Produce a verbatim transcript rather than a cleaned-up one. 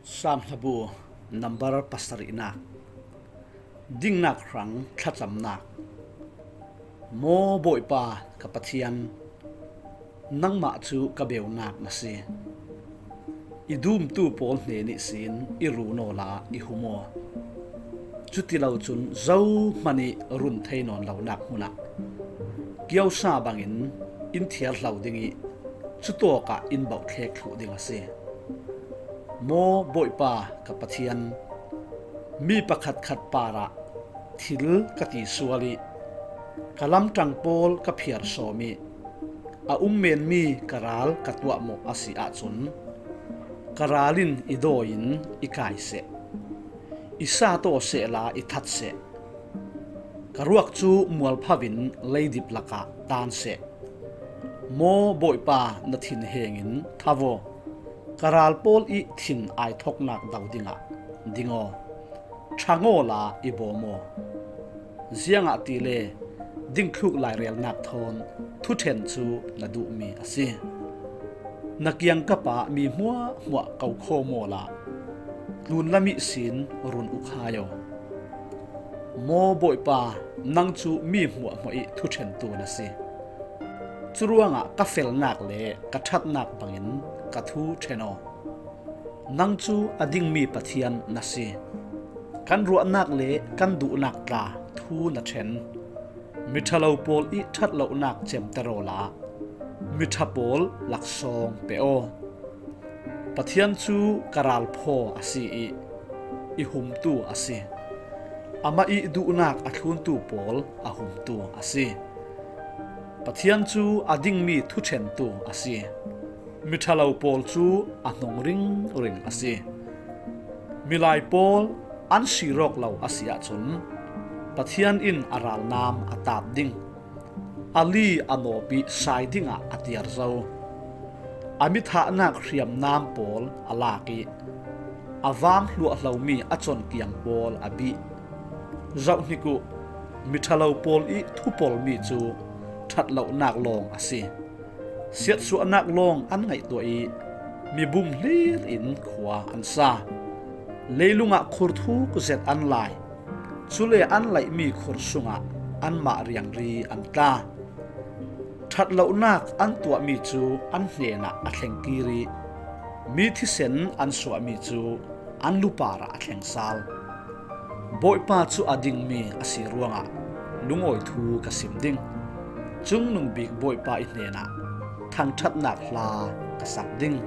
Sam hlabu number pasarihnak. Dingnak hrang thlacamnak. Maw Bawipa ka Pathian, nangmah cu ka beunak na si. I dumtu pawl hnen ihsin i run awla i hum aw. Cuti lo cun zohman ih run thei nawn lonak hmunah kiosa bangin in thiarhlo ding ih cutawkah in bauhthlek thluh ding a si. Maw Bawipa ka Pathian, mi pakhatkhat parah thil ka ti sual ih ka lamṭang pawl ka phiar sawm ih a um menmi ka ral ka tuahmawh a si ahcun ka ral in i dawi in i kai seh. I sat aw sehla i that seh. Ka ruak cu mualpho in leidip lakah taan seh. Maw Bawipa, na thinheng in tho aw. Ka ral pawl ih thin aithoknak do dingah ding aw. Ṭhang awla i bawm aw. Ziangahtile dingthluk lairelnak thawn thuṭhen cu na duhmi a si. Na kiangkap ah mi hmuahhmuah ko khawm awla tlunlam ihsin run ukhai aw. Maw Bawipa, nang cu mi hmuahhmuah ih thuṭhentu na si. Curuangah ka felnak le ka ṭhatnak bangin ka thu ṭhen aw. Nang cu a dingmi Pathian na si. Kan ruahnak le kan duhnak tla thu na ṭhen. Miṭhalo pawl ih ṭhat lonak cemter awla miṭha pawl laksawng pe aw. Pathian cu ka ralphaw a si ih i humtu a si. Amah ih duhnak a thluntu pawl a humtu a si. Pathian cu a dingmi thuṭhentu a si. Miṭhalo pawl cu a hnong ringring a si. Milai pawl an sir awk lo a si ahcun Pathian in a ralnam a taap ding. A li a nawp ih sai dingah a tiar zo. A mithahnak hriamnam pawl a lak ih a vam hluahhlomi a conkiang pawl a bih. Zohhnik uh, miṭhalo pawl ih thupolmi cu ṭhat lonak lawng a si. Siatsuahnak lawng an ngaihtuah ih mibum hlir in khua an sa. Leilungah khur thuk zet an lai. Cule an laihmi khur sungah anmah riangri an tla. Ṭhat lonak an tuahmi cu an hnenah a thleng kir ih mi thisen an suahmi cu an lu parah a thleng sal. Bawipa cu a dingmi a si ruangah lungawi thu ka sim ding. Cungnung bik Bawipa ih hnenah thangṭhatnak hla ka sak ding.